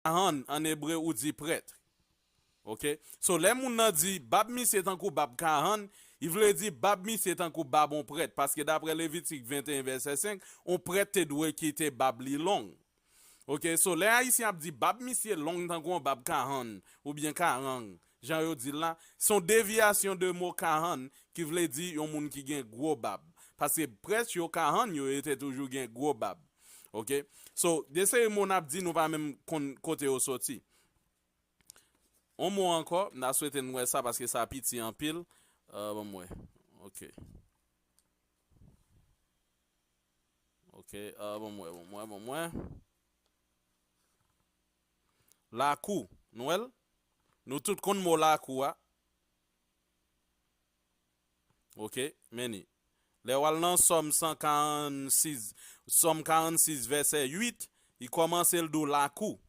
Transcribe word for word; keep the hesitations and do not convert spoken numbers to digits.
kahan, an ebre ou di prèt. Ok? So, lè moun nan di bab misye tankou bab kahan, li vle di bab misye tankou bab on prèt. Paske daprè Levitik venteyen vèsè senk, on prèt te dwe kite bab li long. Ok? So, lè Ayisyen ap di bab misye long tankou on bab kahan, oubyen karang, jan yo di l la, se yon devyasyon de mo kahan, ki vle di yon moun ki gen gwo bab. Paske prèt yo, kahan yo, yo te toujou gen gwo bab. Ok? So, de seri mo n ap di, nou pa menm konn kote yo soti. On mo ankò, m ta swete n wè sa paske sa piti anpil. Euh, ban m wè. Ok. Ok, euh, ban m wè, ban m wè, ban m wè. Lakou, nou wè l? Nou tout konn mo lakou a. Ok, men ni. Lè w al nan Sòm san karannsis, Sòm karannsis vèsè uit, li kòmanse l di w lakou.